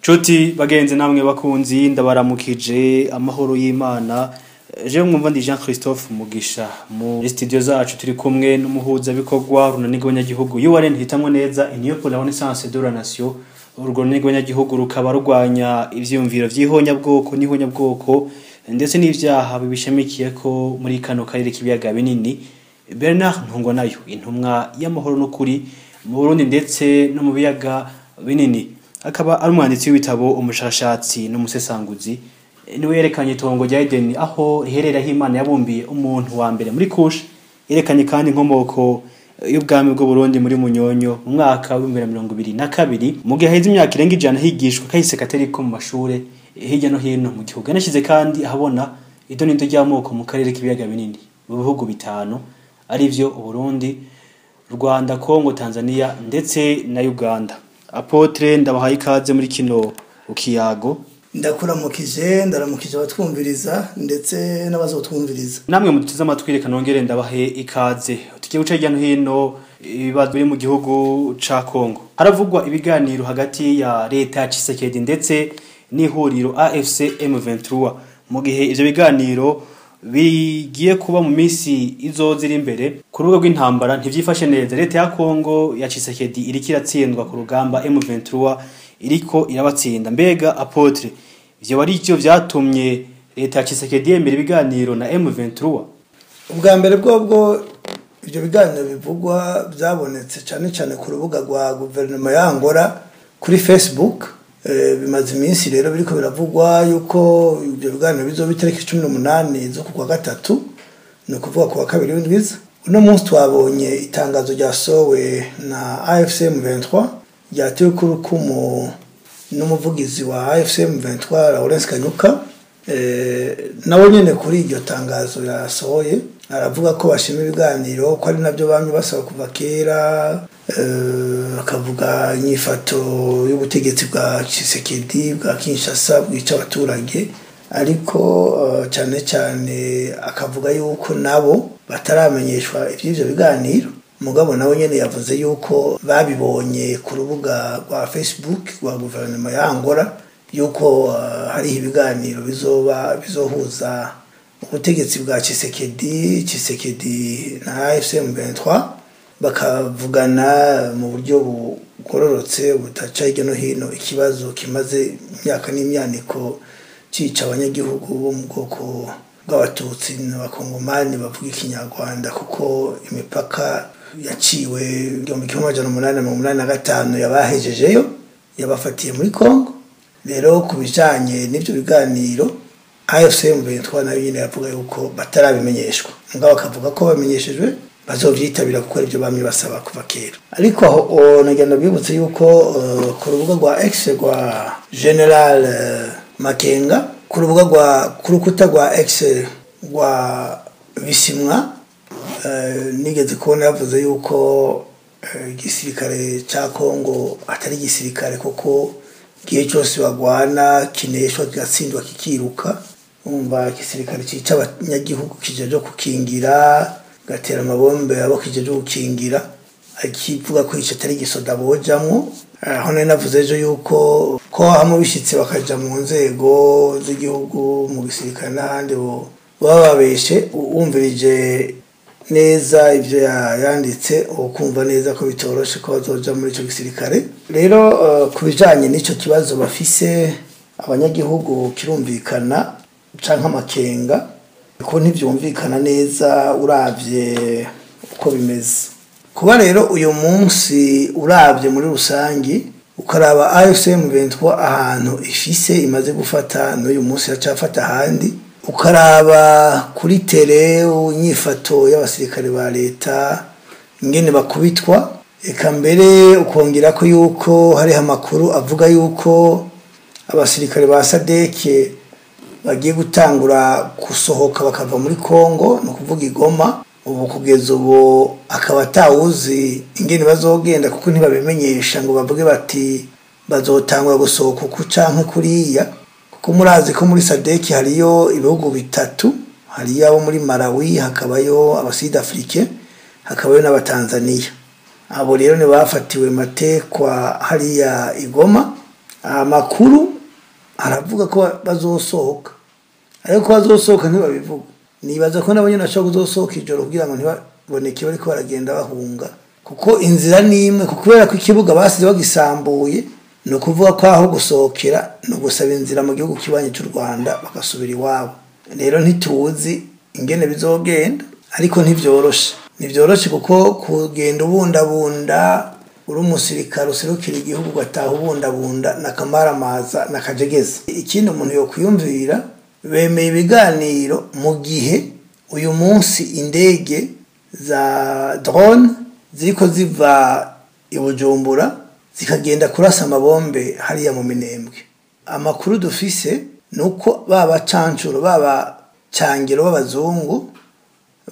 Nshuti bagenzi namwe bakunzi, ndabaramukije amahoro y'Imana. Jewe mwumva ndi Jean Christophe Mugisha. Mu studio zacu turi kumwe n'umuhuza bikorwa runani rw'abanyagihugu URN hitamwo neza, Union pour la Renaissance de la Nation. Urwo runani rw'abanyagihugu rukaba rurwanya ivyiyumviro vy'ihonyabwoko n'ihonyabwoko ndetse n'ivyaha bibishamikiyeko muri kano karere k'ibiyaga binini. Bernard Ntungwanayo, intumwa y'amahoro n'ukuri mu Burundi ndetse no mu biyaga binini, akaba ari umwanditsi w'ibitabo, umushakashatsi n'umusesanguzi. Niwe yerekanye itongo rya Edeni aho rihereraho Imana yabumbiye umuntu wa mbere muri Kush. Yerekanye kandi inkomoko y'ubwami bw'u Burundi muri Munyonyo mu mwaka wa 2022, mu gihe haheze imyaka irenga 100 higishwa kahise katariko mu mashure hirya no hino mu gihugu. Yanashize kandi ahabona idonido ry'amoko mu karere k'ibiyaga binini mu bihugu bitanu, arivyo Uburundi, Rwanda, Congo, Tanzania ndetse na Uganda. Apôtre, ndabahaye ikaze muri kino ukiyago. Ndakuramukije, ndaramukije abatwumviriza ndetse n'abazotwumviriza. Namwe muduteze amatwi, reka nongere ndabahe ikaze. Tugiye guca hirya no hino ibibazo biri mu gihugu ca Congo. Haravugwa ibiganiro hagati ya leta ya Tshisekedi ndetse n'ihuriro AFC M23. Mu gihe ivyo biganiro bigiye kuba mu minsi izoza iri imbere, ku rubuga rw'intambara ntivyifashe neza. Leta ya Congo ya Tshisekedi iriko iratsindwa ku rugamba, M23 iriko irabatsinda. Mbega apôtre, ivyo ari byo vyatumye leta ya Tshisekedi yemera ibiganiro na M23? Ubwa mbere bwobwo, ibyo biganiro bivugwa byabonetse cyane cyane ku rubuga rwa guverinoma ya Angola kuri Facebook. Bimaze iminsi rero biriko biravugwa yuko ibyo biganiro bizoba itariki 18 zo kwa gatatu, ni ukuvuga ku wa kabiri w'indwiza. Uno munsi twabonye itangazo ryasowe na AFC M23, ryatewe ku rukumu n'umuvugizi wa AFC M23, Lawrence Kanyuka. Nawe nyene kuri iryo tangazo yasohoye aravuga ko bashima ibiganiro, ko ari nabyo bamwe basaba kuva kera. Akavuga inyifato y'ubutegetsi bwa Tshisekedi bwa Kinshasa bwica abaturage, ariko cyane cyane akavuga yuko nabo bataramenyeshwa iby'ivyo biganiro. Mugabo nawe nyene yavuze yuko babibonye ku rubuga rwa Facebook rwa guverinoma ya Angola, yuko hariho ibiganiro bizoba bizohuza ubutegetsi bwa Tshisekedi na AFC M23, bakavugana mu buryo bugororotse butaca hirya no hino ikibazo kimaze imyaka n'imyaniko cica abanyagihugu bo mu bwoko bw'Abatutsi n'Abakongomani bavuga Ikinyarwanda, kuko imipaka yaciwe 1885 yabahejejeyo, yabafatiye muri Congo. Rero ku bijanye n'ivyo biganiro, AFC M23 nayo nyine yavuga yuko batarabimenyeshwa, mugabo bakavuga ko bamenyeshejwe bazovyitabira, kuko arivyo bamwe basaba kuva kera. Ariko aho nagenda bibutse yuko ku rubuga rwa X rwa General Makenga, ku rubuga rwa ku rukuta rwa X rwa Bisimwa, nigeze kubona yavuze yuko igisirikare ca Congo atari igisirikare, kuko igihe cyose bagwana kineshwa, kigatsindwa, kikiruka. Umva, igisirikare cica abanyagihugu kijeje kukingira, gatera amabombe abo kijeje gukingira, akivuga ko ico atari igisoda bojamwo. Aho nari navuze ejo yuko ko hamwe bishitse bakaja mu nzego z'igihugu, mu gisirikare n'ahandi, bo baba babeshe. Wumvirije neza ivyo yanditse, ukumva neza ko bitoroshe ko bazoja muri ico gisirikare. Rero ku bijanye n'ico kibazo bafise abanyagihugu, kirumvikana, canke amakenga, ko ntivyumvikana neza uravye uko bimeze. Kuba rero uyu munsi uravye muri rusangi, ukaraba AFC M23 ahantu ifise imaze gufata, n'uyu munsi iracafata ahandi, ukaraba kuri terrain inyifato y'abasirikare ba leta ingene bakubitwa, eka mbere ukongera ko yuko hariho amakuru avuga yuko abasirikare ba SADC bagiye gutangura gusohoka bakava muri Congo, ni ukuvuga igoma ubu. Kugeza ubu akaba atawuzi ingene bazogenda, kuko ntibabimenyesha ngo bavuge bati bazotangura gusohoka uku canke kuriya, kuko murazi ko muri SADC hariyo ibihugu bitatu: hariyo abo muri Malawi, hakabayo aba Sud-Afrique, hakabayo n'Abatanzania. Abo rero ntibafatiwe matekwa hariya igoma. Amakuru aravuga ko bazosohoka, ariko bazosohoka ntibabivuga. Nibaza ko nabo nyene bashobora kuzosohoka ijoro kugira ngo ntibaboneke bariko baragenda bahunga, kuko inzira ni imwe. Kubera ko ikibuga basize bagisambuye, ni ukuvuga ko aho gusohokera ni ugusaba inzira mu gihugu kibanyi cy'u Rwanda bagasubira iwabo. Rero ntituzi ingene bizogenda, ariko ntivyoroshe. Ntivyoroshe kuko kugenda ubundabunda uri umusirikare userukira igihugu ugataha ubundabunda na kamaramaza na kajegeza. Ikindi umuntu yokwiyumvira, bemeye ibiganiro mu gihe uyu munsi indege za drone ziriko ziva i Bujumbura zikagenda kurasa amabombe hariya mu Minembwe. Amakuru dufise nuko baba cancuro baba cangiro b'abazungu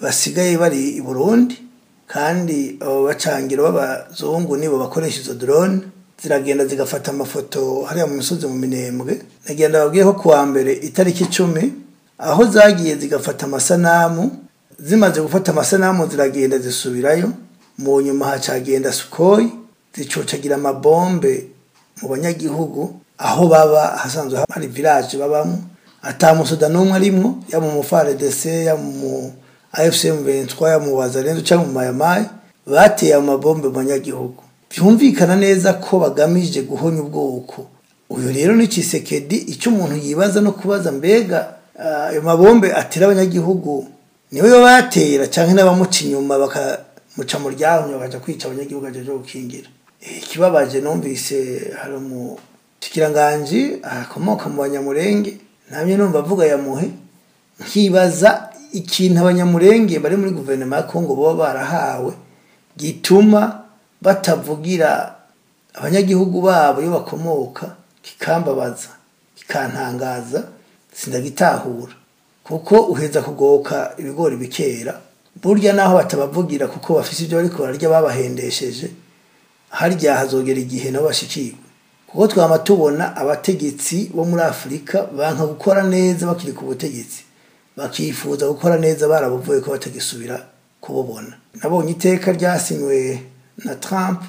basigaye bari i Burundi, kandi abo bacangiro b'abazungu nibo bakoresha izo drone, ziragenda zigafata amafoto hariya mu misozi mu Minembwe. Nagenda babwiye ko kuwa mbere itariki 10 aho zagiye zigafata amasanamu, zimaze gufata amasanamu ziragenda zisubirayo. Mu nyuma hacagenda Sukhoi zicocagira amabombe mu banyagihugu aho baba hasanzwe hari village babamo, ata musoda n'umwe arimwo, yaba mu FARDC, yaba mu AFC M23, yaba mu Wazalendo cyangwa mu Mayamayi. Bateye amabombe mu banyagihugu. Byumvikana neza ko bagamije guhonya ubwoko. Uyu rero ni Tshisekedi. Icyo umuntu yibaza no kubaza, mbega ayo mabombe atera abanyagihugu niwe batera canke n'abamuca inyuma bakamuca mu ryahumye bakaja kwica abanyagihugu aje gukingira? Ikibabaje, numvise hari umushikiranganji akomoka mu Banyamurenge, namye numva avuga yamuhe, nkibaza ikintu Abanyamurenge bari muri guverinoma ya Kongo boba barahawe gituma batavugira abanyagihugu babo iyo bakomoka, kikambabaza kikantangaza, sindagitahura. Kuko uheza kugoka ibigori bikera burya, naho batabavugira kuko bafise ibyo bariko bararya babahendesheje, harya hazogera igihe nabo bashikirwe. Kuko twama tubona abategetsi bo muri Afurika banka gukora neza bakiri ku butegetsi, bakifuza gukora neza barabuvuye ko batagisubira kububona. Nabonye iteka ryasinywe na Trump,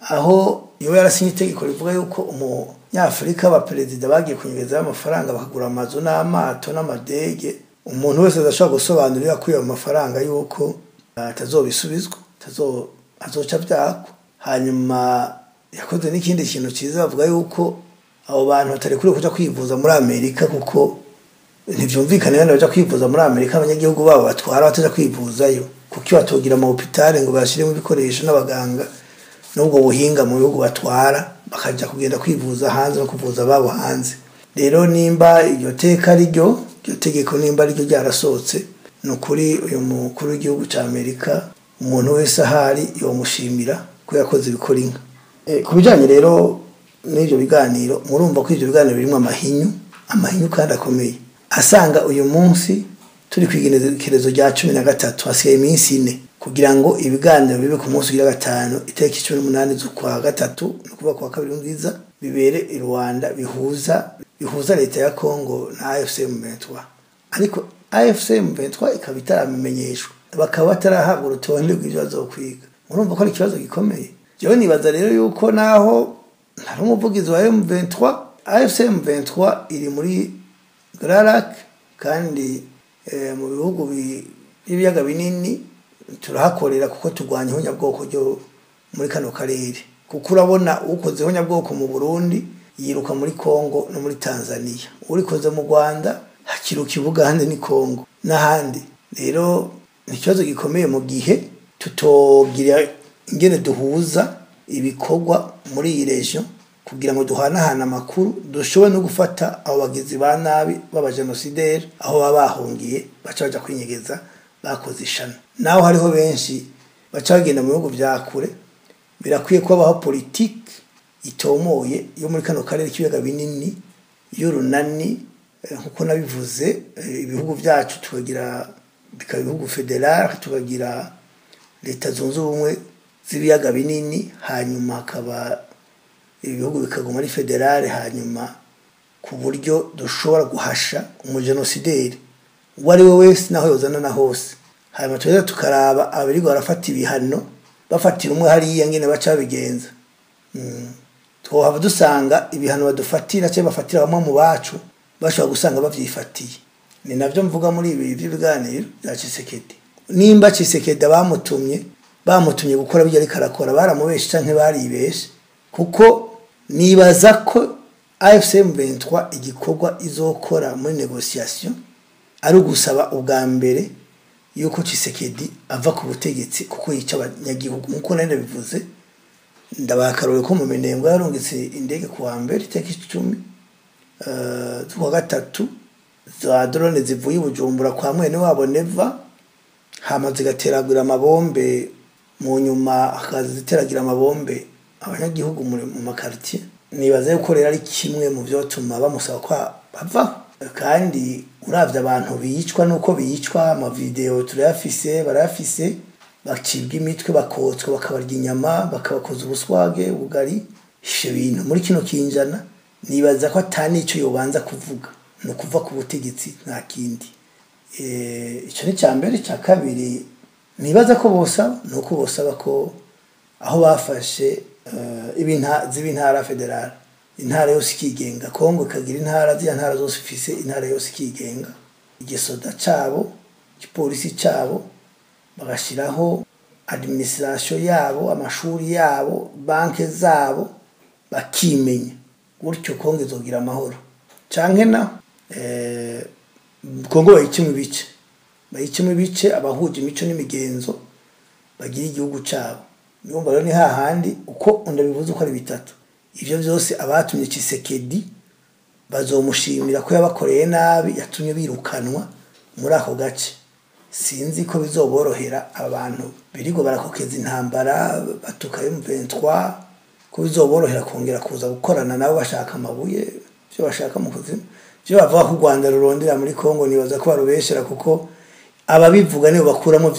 aho yoba yarasinye itegeko rivuga yuko umunyafurika abaperezida bagiye kunyereza amafaranga bakagura amazu n'amato n'amadege, umuntu wese adashobora gusobanura iyo akuye ayo mafaranga yuko atazobisubizwa, azoca vyakwa. Hanyuma yakoze n'ikindi kintu ciza, bavuga yuko abo bantu batarekuriwe kuja kwivuza muri Amerika, kuko ntivyumvikana ingene baja kwivuza muri Amerika abanyagihugu babo batwara bataja kwivuzayo. Kuki batogira ama hôpital ngo bashiremo ibikoresho n'abaganga n'ubwo buhinga mu bihugu batwara, bakaja kugenda kwivuza hanze no kuvuza ababo hanze? Rero nimba iryo teka ariryo, iryo tegeko nimba ariryo ryarasohotse, ni ukuri uyu mukuru w'igihugu ca Amerika umuntu wese ahari yomushimira ko yakoze ibikora inka. Ku bijanye rero n'ivyo biganiro, murumva ko ivyo biganiro birimwo amahinyu, amahinyu kandi akomeye. Asanga uyu munsi turi kw'igenekerezo rya 13, hasigaye iminsi 4 kugira ngo ibiganiro bibe ku munsi wa gatanu itariki 18 z'ukwa gatatu, ni ukuvuga kuwa kabiri nziza, bibere i Rwanda, bihuza leta ya Kongo na AFC M23. Ariko AFC M23 ikaba itaramenyeshwa, bakaba batarahabwa urutonde rw'ivyo bazokwiga. Murumva ko ari ikibazo gikomeye. Jewe nibaza rero yuko naho ntari umuvugizi wa M23, AFC M23 iri muri Grand Lac, kandi mu bihugu by'ibiyaga binini turahakorera kuko turwanya ihonyabwoko ryo muri kano karere. Kuko urabona ukoze ihonyabwoko mu Burundi yiruka muri Kongo no muri Tanzania, urikoze mu Rwanda hakiruka i Bugande ni Kongo n'ahandi. Rero ni ikibazo gikomeye mu gihe tutogira ingene duhuza ibikorwa muri iyi region kugira ngo duhanahane amakuru, dushobore no gufata abo bagizi ba nabi b'abajenosideri aho baba bahungiye, baca baja kwinyegeza bakoze ishano. Naho hariho benshi baca bagenda mu bihugu vya kure, birakwiye ko habaho politiki itomoye yo muri kano karere k'ibiyaga binini y'urunani, nkuko nabivuze, ibihugu vyacu tukagira bikaba ibihugu federal, tukagira leta zunze ubumwe z'ibiyaga binini, hanyuma hakaba ibihugu bikaguma ari federale, hanyuma ku buryo dushobora guhasha umujenosideri uwo ari we wese naho yozana na hose. Hanyuma tuza tukaraba abirirwa barafata ibihano bafatira umwe hariya ngene baca babigenza. Twohava dusanga ibihano badufatira cyangwa bafatira bamwe mu bacu bashobora gusanga bavyifatiye. Ni navyo mvuga muri ibi by'ibiganiro bya Tshisekedi. Nimba Tshisekedi bamutumye gukora bijya ariko arakora, baramubeshe canke baribeshe, kuko nibaza ko AFC M23 igikorwa izokora muri négociation ari ugusaba ubwa mbere yuko Tshisekedi ava ku butegetsi, kuko yica abanyagihugu. Nkuko nari ndabivuze, ndabakarore ko mu Minembwe yarungitse indege ku wa mbere itariki 10 z'ukwa gatatu, za drone zivuye i Bujumbura kwa mwene wabo Neva, hama zigateragira amabombe, mu nyuma akaziteragira amabombe abanyagihugu mu makartier. Nibaza yuko rero ari kimwe mu vyotuma bamusaba ko bavaho. Kandi uravye abantu bicwa nuko bicwa, amavideo turayafise, barayafise, bacibwa imitwe, bakotswa, bakabarya inyama, bakabakoza ubuswage ubugari. Ivyo bintu muri kino kinjana nibaza ko ata nico yobanza kuvuga, ni ukuva ku butegetsi, nta kindi. Ico ni ica mbere. Ica kabiri nibaza ko bosaba ni uko bosaba ko aho bafashe ziba intara fédérale, intara yose ikigenga. Kongo ikagira intara, ziriya ntara zose ifise intara yose ikigenga, igisoda cabo, igipolisi cabo, bagashiraho administration yabo, amashuri yabo, banke zabo, bakimenya gutyo. Kongo izogira amahoro. Canke na Kongo bayicemo ibice, abahuje imico n'imigenzo bagira igihugu cabo. Niyo rero ni hahandi uko ndabivuze uko ari bitatu. Ivyo vyose abatumye Tshisekedi bazomushimira ko yabakoreye nabi, yatumye birukanwa muri ako gace. Sinzi ko bizoborohera abantu birigo barakokeza intambara batuka M23, ko bizoborohera kongera kuza gukorana nabo bashaka amabuye. Ivyo bashaka mu kuzimu, ivyo bavuga ko u Rwanda rurondera muri Kongo, nibaza ko barubeshera, kuko ababivuga nibo bakuramo,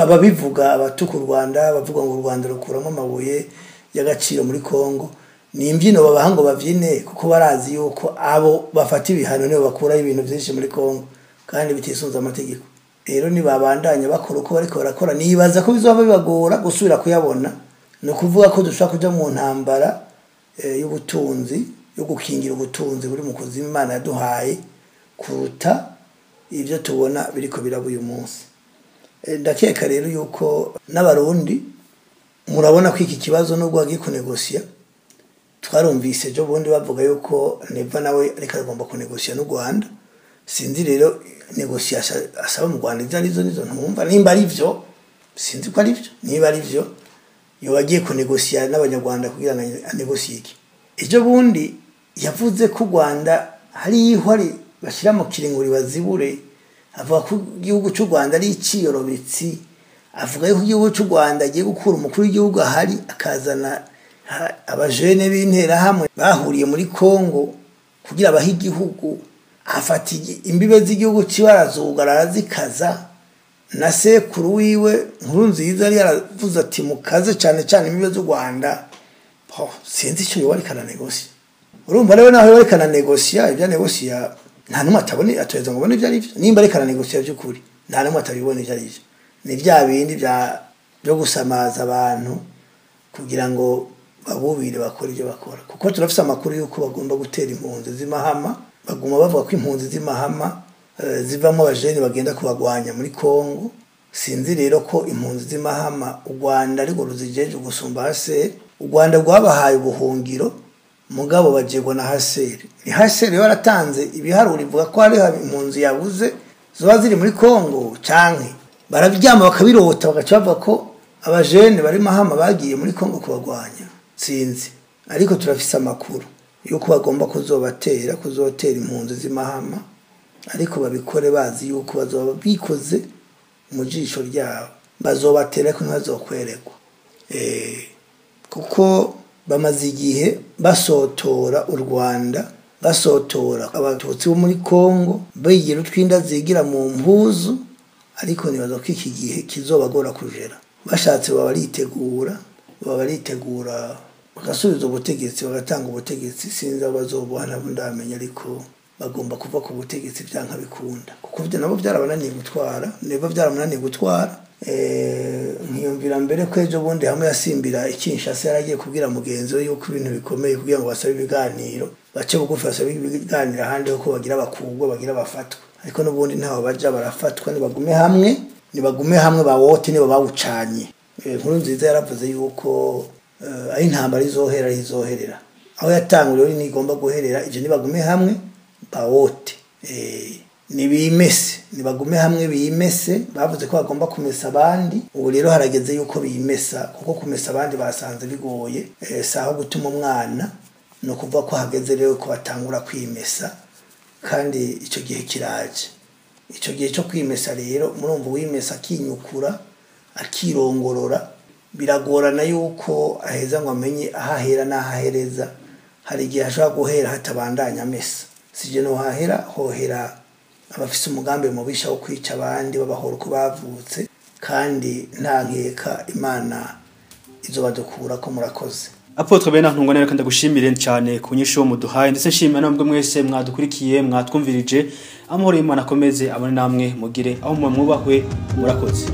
ababivuga abatuka u Rwanda, bavuga ngo u Rwanda rukuramo amabuye y'agaciro muri Kongo, ni imbyino babaha ngo bavyine, kuko barazi yuko abo bafata ibihano nibo bakuraho ibintu vyinshi muri Kongo kandi bitisunze amategeko. Rero nibabandanya bakora uko bariko barakora, nibaza ko bizoba bibagora gusubira kuyabona. Ni ukuvuga ko dushobora kuja mu ntambara y'ubutunzi, yo gukingira ubutunzi buri mu kuzimu Imana yaduhaye, kuruta ibyo tubona biriko biraba uyu munsi. Ndakeka rero yuko n'Abarundi murabona ko iki kibazo nubwo bagiye kunegosiya, twarumvise ejo bundi bavuga yuko Neva nawe ariko agomba kunegosiya n'u Rwanda. Sinzi rero négociation asaba mu Rwanda izo arizo, nizo ntumva. Nimba ari vyo, sinzi ko ari vyo, niba ari vyo yoba agiye kunegosiya n'Abanyarwanda kugira ngo anegosiye iki? Ejo bundi yavuze ko u Rwanda hari ihwari bashyira mu kiringuri bazibure, avuga ko igihugu cy'u Rwanda ari iciyorobetsi, avuga yuko igihugu cy'u Rwanda agiye gukura umukuru w'igihugu ahari, akazana abajene b'interahamwe bahuriye muri Kongo kugira abahe igihugu, afata imbibe z'igihugu ciwe arazugara, arazikaza. Na sekuru wiwe Nkuru Nziza yari yaravuze ati mukaze cyane cyane imbibe z'u Rwanda. Ho, sinzi icyo yoba ariko aranegosiya. Urumva rero naho yoba ariko aranegosiya, ibyo anegosiya nta n'umwe atabona, atoheza ngo abone ibyo ari byo. Nimba ariko aranegosiya by'ukuri, nta n'umwe atabibona ibyo ari byo. Ni bya bindi byo gusamaza abantu kugira ngo babubire bakore ibyo bakora, kuko turafise amakuru y'uko bagomba gutera impunzi z'imahama. Baguma bavuga ko impunzi z'imahama zivamo abajene bagenda kubagwanya muri Kongo. Sinzi rero ko impunzi z'imahama u Rwanda ariko ruzijeje gusumba HCR. U Rwanda rwabahaye ubuhungiro, mugabo bajegwa na HCR. Ni HCR yo yaratanze ibiharuro ivuga ko hariho impunzi yabuze zoba ziri muri Kongo, canke barabyama bakabirota, bagaca bavuga ko abajene bari mahama bagiye muri Kongo kubagwanya. Sinzi, ariko turafise amakuru yuko bagomba kuzobatera, kuzotera impunzi z'imahama, ariko babikore bazi yuko bazoba bikoze mu jisho ryabo. Bazobatera ariko ntibazokwerekwa, kuko bamaze igihe basotora u Rwanda, basotora Abatutsi bo muri Kongo, bigira utwinda zigira mu mpuzu. Ariko nibaza ko iki gihe kizobagora kujera. Bashatse baba baritegura bagasubiza ubutegetsi, bagatanga ubutegetsi. Sinzi aho bazobuha, nabo ndamenya, ariko bagomba kuva ku butegetsi byanka bikunda, kuko byo nabo byarabananiye gutwara. Neva byaramunaniye gutwara. Nkiyumvira mbere ko ejo bundi hamwe yasimbira Kinshasa yaragiye kubwira mugenzi we yuko ibintu bikomeye kugira ngo basabe ibiganiro, bace bugufi basabe ibiganiro ahandi ko bagira bakugwa, bagira bafatwa. Ariko n'ubundi ntaho baja barafatwa. Nibagume hamwe, nibagume hamwe, bawote niba bawucanye. Inkuru nziza yaravuze yuko ari intambara izohera, ari izoherera aho yatanguriye rero ntigomba guherera ivyo. Nibagume hamwe bawote, nibimese, nibagume hamwe bimese. Bavuze ko bagomba kumesa abandi, ubu rero harageze yuko bimesa, kuko kumesa abandi basanze bigoye. Saho gutuma umwana ni ukuvuga ko hageze rero ko batangura kwimesa, kandi icyo gihe kiraje. Icyo gihe cyo kwimesa rero, murumva uwimesa akinyukura akirongorora, biragorana yuko aheza ngo amenye aho ahera n'aho ahereza. Hari igihe ashobora guhera hatabandanya amesa. Sije no hahera hohera abafise umugambi mubisha wo kwica abandi babahora uko bavutse, kandi nta nkeka Imana izobadukura ko. Murakoze. Apôtre Bernard Ntungwa, reka ndagushimire cyane ku nyishu muduhaye, ndetse nshimira namwe mwese mwadukurikiye, mwatwumvirije. Amahoro y'Imana akomeze abone namwe, mugire aho muba, mwubahwe. Murakoze.